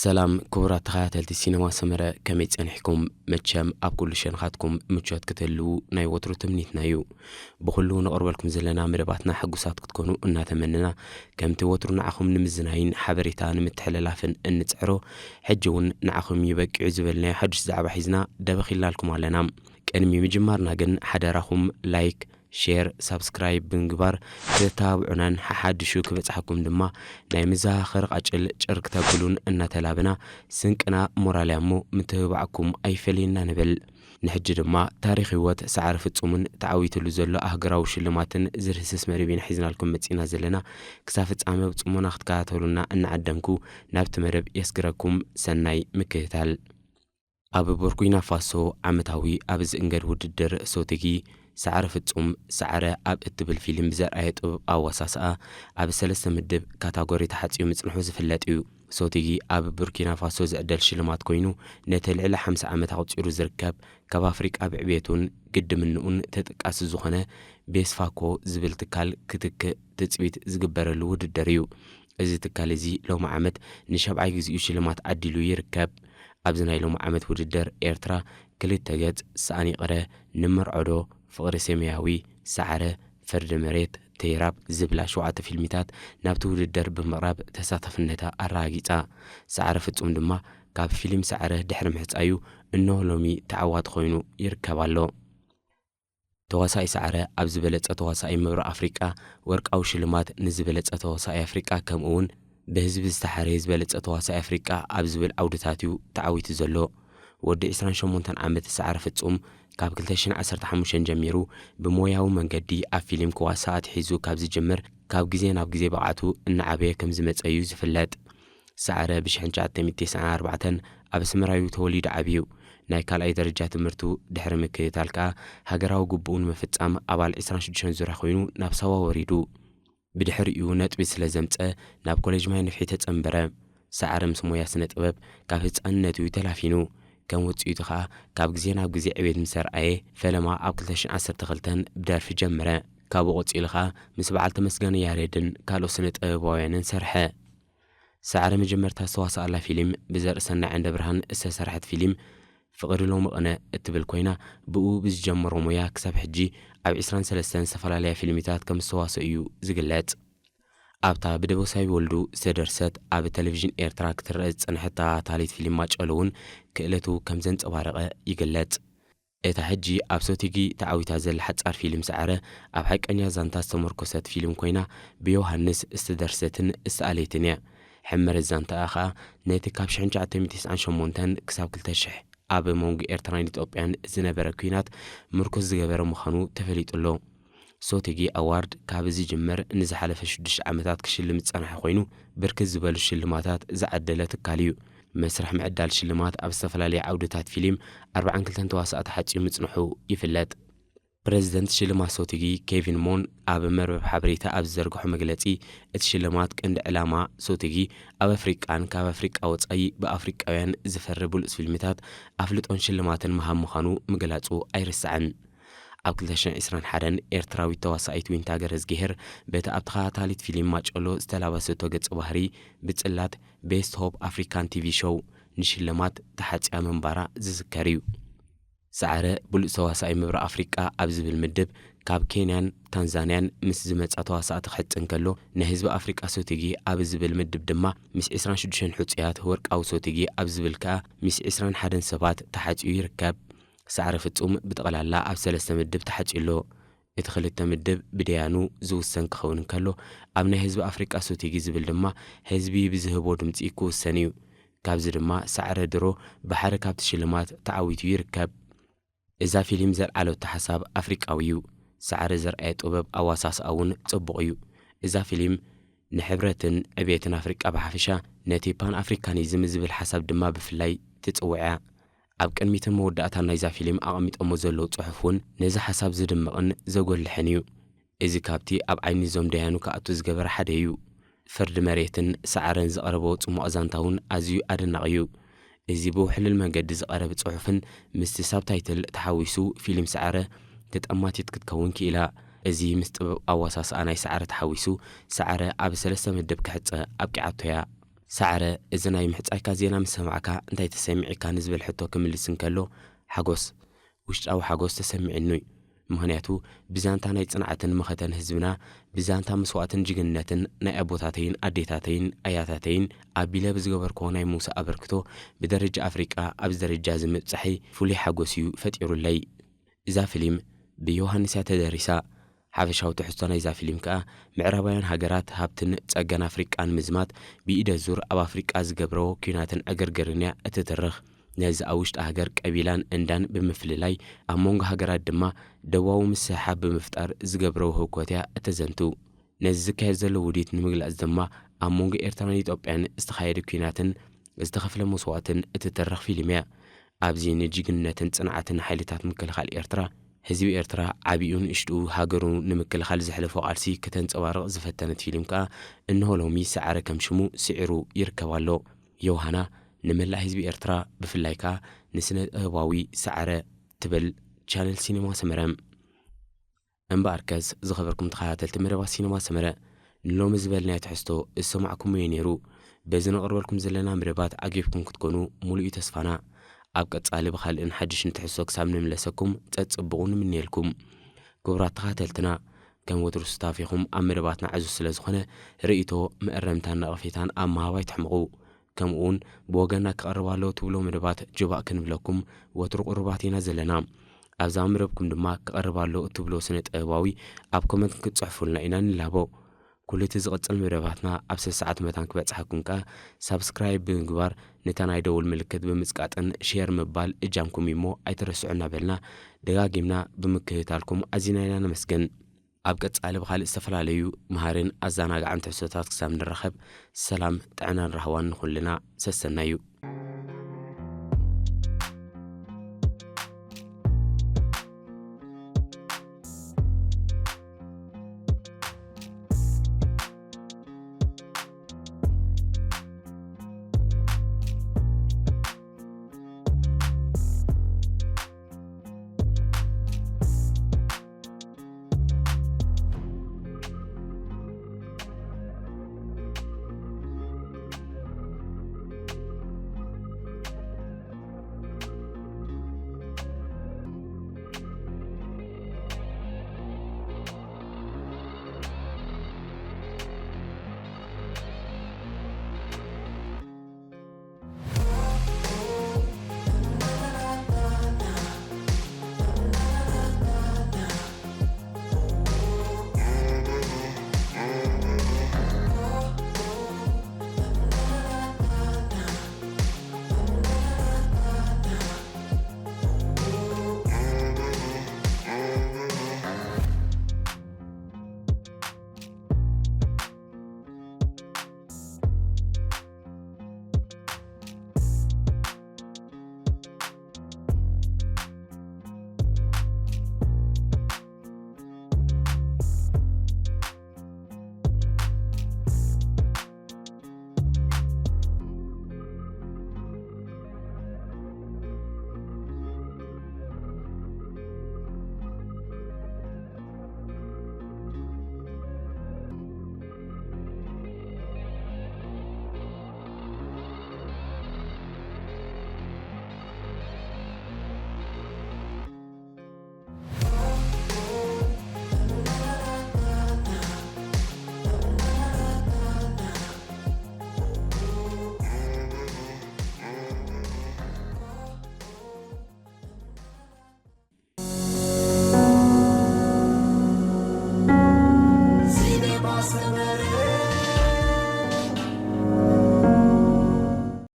ሰላም ክቡራት ተኸታተልቲ ሲነማ ሰመረ፣ ከመይ ጸኒሕኩም? መቸም ኣብ ኩሉ ሸነኻትኩም ምቾት ክትህልዉ ናይ ወትሩ ትምኒትና እዩ። ብኹሉ ነቕርበልኩም ዘለና መደባትና ሕጉሳት ክትኮኑ እናተመነና፣ ከምቲ ወትሩ ንዓኹም ንምዝናይን ሓበሬታ ንምትሕልላፍን እንጽዕሮ፣ ሕጂ እውን ንዓኹም እዩ በቂዑ ዝበልናዮ ሓድሽ ዛዕባ ሒዝና ደበኽ ኢልናልኩም ኣለና። ቅድሚ ምጅማርና ግን ሓደራኹም ላይክ፣ ሼር፣ ሳብስክራይብ ብምግባር ተተባብዑናን ሓሓድሹ ክበጽሓኩም ድማ ናይ መዘኻኸሪ ቃጭል ጭር ክተብሉን እናተላበና፣ ስንቅና ሞራል እያ እሞ ምትብባዕኩም ኣይፈለየና ንብል። ንሕጂ ድማ ታሪኽ ህይወት ሰዓረ ፍጹምን ተዓዊትሉ ዘሎ ኣህጉራዊ ሽልማትን ዝድህስስ መደብ ኢና ሒዝናልኩም መጺእና ዘለና። ክሳብ ፍጻመ ብጽሞና ክትከታተሉና እናዓደምኩ ናብቲ መደብ የስግረኩም። ሰናይ ምክትታል። ኣብ ቡርኪና ፋሶ ዓመታዊ ኣብ ዝእንገድ ውድድር ሶቲጊ፣ ሰዓረ ፍጹም ሰዓረ ኣብ እትብል ፊልም ብዘርኣየ ጥበብ ኣወሳስኣ ኣብ ሰለስተ ምድብ ካታጎሪ ተሓጽዩ ምጽንሑ ዝፍለጥ እዩ። ሶቲጊ ኣብ ቡርኪና ፋሶ ዝዕደል ሽልማት ኮይኑ፣ ነቲ ልዕሊ ሓምሳ ዓመት ኣቑጺሩ ዝርከብ፣ ካብ ኣፍሪቃ ብዕቤቱን ግድምንኡን ተጠቃሲ ዝኾነ ቤስፋኮ ዝብል ትካል ክትክእ ትጽቢት ዝግበረሉ ውድድር እዩ። እዚ ትካል እዚ ሎሚ ዓመት ንሻብዓይ ግዜኡ ሽልማት ዓዲሉ ይርከብ። ኣብዚ ናይ ሎሚ ዓመት ውድድር ኤርትራ ክልተ ገጽ፣ ሰኣን ይቕረ፣ ንምርዖዶ፣ ፍቕሪ ሰማያዊ፣ ሰዓረ፣ ፍርዲ መሬት፣ ተይራብ ዝብላ ሸውዓተ ፊልሚታት ናብቲ ውድድር ብምቕራብ ተሳታፍነታ ኣረጋጊጻ። ሰዓረ ፍጹም ድማ ካብ ፊልም ሰዓረ ድሕሪ ምሕጻዩ እነሆ ሎሚ ተዓዋቲ ኮይኑ ይርከብ ኣሎ። ተዋሳኢ ሰዓረ ኣብ ዝበለጸ ተዋሳኢ ምብራቕ ኣፍሪቃ ወርቃዊ ሽልማት፣ ንዝበለጸ ተዋሳኢ ኣፍሪቃ ከምኡ እውን ብህዝቢ ዝተሓረየ ዝበለጸ ተዋሳኢ ኣፍሪቃ ኣብ ዝብል ዓውድታት እዩ ተዓዊቱ ዘሎ። ወዲ ዕስራን ሸሞንተን ዓመት ሰዓረ ፍጹም ካብ ክልተ ሽሕን ዓሰርተ ሓሙሽተን ጀሚሩ ብሞያዊ መንገዲ ኣብ ፊልም ክዋሳእ ኣትሒዙ ካብ ዝጅምር፣ ካብ ግዜ ናብ ግዜ ብቕዓቱ እናዓበየ ከም ዝመጸ እዩ ዝፍለጥ። ሰዓረ ብሽሕን ትሽዓተ ሚእትን ተስዓን ኣርባዕተን ኣብ ኣስመራ እዩ ተወሊዱ ዓብዩ። ናይ ካልኣይ ደረጃ ትምህርቱ ድሕሪ ምክትታል ከኣ ሃገራዊ ግቡኡ ንምፍጻም ኣባል ዕስራን ሽዱሽተን ዙርያ ኮይኑ ናብ ሳዋ ወሪዱ። ብድሕሪኡ ነጥቢ ስለ ዘምጸ ናብ ኮሌጅ ማይ ነፍሒ ተጸንበረ። ሰዓረ ምስ ሞያ ስነ ጥበብ ካብ ህጻንነቱ እዩ ተላፊኑ። ከም ውጽኢቱ ከኣ ካብ ግዜ ናብ ግዜ ዕቤት ምስ ኣርኣየ፣ ፈለማ ኣብ ክልተ ሽሕን ዓሰርተ ክልተን ብደርፊ ጀመረ። ካብኡ ቀጺሉ ከኣ ምስ በዓል ተመስገን ያሬድን ካልኦት ስነ ጥበባውያንን ሰርሐ። ሰዓረ መጀመርታ ዝተዋስኣላ ፊልም ብዘርእሰናይ ዓንደብርሃን ዝተሰርሐት ፊልም ፍቕሪ ሎሚ ቅነ እትብል ኮይና፣ ብኡ ብዝጀመሮ ሞያ ክሳብ ሕጂ ኣብ ዕስራን ሰለስተን ዝተፈላለያ ፊልሚታት ከም ዝተዋስኦ እዩ ዝግለጽ። ኣብታ ብደበሳይ ወልዱ ዝተደርሰት ኣብ ቴሌቪዥን ኤርትራ ክትረአ ዝጸንሐት ተኸታታሊት ፊልም ማጨሎ እውን ክእለቱ ከም ዘንጸባረቐ ይግለጽ። እታ ሕጂ ኣብ ሶቲጊ ተዓዊታ ዘላ ሓጻር ፊልም ሰዓረ ኣብ ሓቀኛ ዛንታ ዝተመርኮሰት ፊልም ኮይና፣ ብዮሃንስ ዝተደርሰትን ዝተኣለየትን እያ። ሕመረት ዛንታኣ ኸኣ ነቲ ካብ ሽሕን ትሽዓተ ሚእትን ተስዓን ሸሞንተን ክሳብ ክልተ ሽሕ ኣብ መንጎ ኤርትራን ኢትዮጵያን ዝነበረ ኲናት ምርኩስ ዝገበረ ምዃኑ ተፈሊጡ ኣሎ። ሶቲጊ ኣዋርድ ካብ ዝጅምር ንዝሓለፈ ሽዱሽተ ዓመታት ክሽልም ዝጸንሐ ኮይኑ፣ ብርክት ዝበሉ ሽልማታት ዝዓደለ ትካል እዩ። መስርሕ ምዕዳል ሽልማት ኣብ ዝተፈላለየ ዓውድታት ፊልም ኣርባዓን ክልተን ተዋሳእቲ ሓጺኡ ምጽንሑ ይፍለጥ። ፕረዚደንት ሽልማት ሶቲጊ ኬቪን ሞን ኣብ መርበብ ሓበሬታ ኣብ ዝዘርግሖ መግለጺ፣ እቲ ሽልማት ቀንዲ ዕላማ ሶቲጊ ኣብ ኣፍሪቃን ካብ ኣፍሪቃ ወጻኢ ብኣፍሪቃውያን ዝፈሪ ብሉጽ ፊልምታት ኣፍልጦን ሽልማትን ምሃብ ምዃኑ ምግላጹ ኣይርሳዕን። ኣብ ክልተ ሽሕን ዕስራን ሓደን ኤርትራዊት ተዋሳኢት ዊንታ ገረዝግሄር በቲ ኣብ ተኸታታሊት ፊልም ማጨሎ ዝተላበሰቶ ገጸ ባህሪ ብጽላት ቤስት ሆፕ ኣፍሪካን ቲቪ ሾው ንሽልማት ተሓጽያ ምንባራ ዝዝከር እዩ። ሰዓረ ብሉጽ ተዋሳኢ ምብራቕ ኣፍሪቃ ኣብ ዝብል ምድብ ካብ ኬንያን ታንዛንያን ምስ ዝመጻ ተዋሳእቲ ክሕጽ እንከሎ፣ ናይ ህዝቢ ኣፍሪቃ ሶቲጊ ኣብ ዝብል ምድብ ድማ ምስ ዕስራን ሽዱሽተን ሕጹያት ወርቃዊ ሶቲጊ ኣብ ዝብል ከኣ ምስ ዕስራን ሓደን ሰባት ተሓጺኡ ይርከብ። ሰዓረ ፍጹም ብጠቕላላ ኣብ ሰለስተ ምድብ ተሓጺኡ ኣሎ። እቲ ክልተ ምድብ ብደያኑ ዝውሰን ክኸውን እንከሎ፣ ኣብ ናይ ህዝቢ ኣፍሪቃ ሶቲጊ ዝብል ድማ ህዝቢ ብዝህቦ ድምጺ ክውሰን እዩ። ካብዚ ድማ ሰዓረ ድሮ ብሓደ ካብቲ ሽልማት ተዓዊቱ ይርከብ። እዛ ፊልም ዘልዓለቶ ሓሳብ ኣፍሪቃዊ እዩ። ሰዓረ ዘርኣየ ጥበብ ኣዋሳስኣ እውን ጽቡቕ እዩ። እዛ ፊልም ንሕብረትን ዕቤትን ኣፍሪቃ ብሓፈሻ፣ ነቲ ፓን ኣፍሪካኒዝም ዝብል ሓሳብ ድማ ብፍላይ ትጽውዕ እያ። ኣብ ቅድሚትን መወዳእታን ናይዛ ፊልም ኣቐሚጦሞ ዘለዉ ጽሑፍ እውን ነዚ ሓሳብ ዝድምቕን ዘጎልሕን እዩ። እዚ ካብቲ ኣብ ዓይኒ እዞም ደያኑ ክኣቱ ዝገበረ ሓደ እዩ። ፍርዲ መሬትን ሰዓረን ዝቐረቦ ጽሙቕ ዛንታ እውን ኣዝዩ ኣደናቒ እዩ። እዚ ብውሕሉል መንገዲ ዝቐረበ ጽሑፍን ምስቲ ሳብታይትል ተሓዊሱ ፊልም ሰዓረ ተጠማቲት ክትከውን ክኢላ። እዚ ምስ ጥበብ ኣዋሳስኣ ናይ ሰዓረ ተሓዊሱ ሰዓረ ኣብ ሰለስተ ምድብ ክሕጸ ኣብቂዓቶ እያ። ሰዓረ፣ እዚ ናይ ምሕጻይካ ዜና ምስ ሰማዕካ እንታይ ተሰሚዕካ ንዝብል ሕቶ ክምልስ እንከሎ፣ ሓጎስ፣ ውሽጣዊ ሓጎስ ተሰሚዕኑይ። ምኽንያቱ ብዛንታ ናይ ጽንዓትን መኸተን ህዝብና፣ ብዛንታ መስዋእትን ጅግንነትን ናይ ኣቦታተይን ኣዴታተይን ኣያታተይን ኣቢለ ብዝገበርክዎ ናይ ምውሳእ ኣበርክቶ ብደረጃ ኣፍሪቃ ኣብዚ ደረጃ እዚ ምብጻሐይ ፍሉይ ሓጎስ እዩ ፈጢሩለይ። እዛ ፊልም ብዮሃንስ እያ ተደሪሳ። ሓፈሻዊ ትሕዝቶ ናይዛ ፊልም ከኣ ምዕራባውያን ሃገራት ሃብትን ጸጋን ኣፍሪቃ ንምዝማት ብኢደ ዙር ኣብ ኣፍሪቃ ዝገብረዎ ኲናትን ዕግርግርን እያ እትትርኽ። ነዚ ኣብ ውሽጢ ሃገር ቀቢላን እንዳን ብምፍልላይ ኣብ መንጎ ሃገራት ድማ ደዋዊ ምስሕሓብ ብምፍጣር ዝገብረዎ ህውከት እያ እተዘንቱ። ነዚ ዝካየድ ዘሎ ውዲት ንምግላጽ ድማ ኣብ መንጎ ኤርትራን ኢትዮጵያን ዝተኻየደ ኲናትን ዝተኸፍለ መስዋእትን እትተርኽ ፊልም እያ። ኣብዚ ንጅግንነትን ጽንዓትን ሓይልታት ምክልኻል ኤርትራ፣ ህዝቢ ኤርትራ ዓቢኡ ንእሽቱ ሃገሩ ንምክልኻል ዘሕለፎ ቃልሲ ከተንጸባርቕ ዝፈተነት ፊልም ከኣ እንሆ ሎሚ ሰዓረ ከም ሽሙ ስዒሩ ይርከብ ኣሎ። ዮሃና ንመላእ ህዝቢ ኤርትራ ብፍላይ ከኣ ንስነ ጥበባዊ ሰዓረ ትብል ቻነል ሲኒማ ሰመረ። እምበኣርከስ ዝኸበርኩም ተኸታተልቲ መደባት ሲኒማ ሰመረ፣ ንሎሚ ዝበልናዮ ትሕዝቶ ዝሰማዕኩምዎ ነይሩ። በዚ ነቕርበልኩም ዘለና መደባት ዓጊብኩም ክትኮኑ ሙሉእ እዩ ተስፋና። ኣብ ቀጻሊ ብኻልእን ሓድሽን ትሕዝቶ ክሳብ ንምለሰኩም ጸጽብቑ ንምንየልኩም። ክቡራት ተኸታተልትና፣ ከም ወትሩ ሱታፌኹም ኣብ መደባትና ዕዙዝ ስለ ዝኾነ፣ ርእይቶ፣ መእረምታን ነቐፌታን ኣብ ምሃብ ኣይትሕመቑ። ከምኡውን ብወገንና ክቐርብ ኣለዎ ትብሎ መደባት ጆባእ ክንብለኩም ወትሩ ቅሩባት ኢና ዘለና። ኣብዛ መደብኩም ድማ ክቐርብ ኣለዎ እትብሎ ስነ ጥበባዊ ኣብ ኮመንት ክትጽሕፉልና ኢና ንላቦ። ኩሉ እቲ ዝቕጽል መደባትና ኣብ ሰሰዓት መታን ክበጽሓኩም ከኣ ሳብስክራይብ ብምግባር ነታ ናይ ደውል ምልክት ብምጽቃጥን ሼር ምባል እጃምኩም እሞ ኣይትረስዑ እናበልና ደጋጊምና ብምክትታልኩም ኣዚና ኢና ነመስግን። ኣብ ቀጻሊ ብኻልእ ዝተፈላለዩ መሃርን ኣዘናጋዕን ትሕዝቶታት ክሳብ ንራኸብ ሰላም ጥዕናን ራህዋን ንኹልና ሰሰናዩ።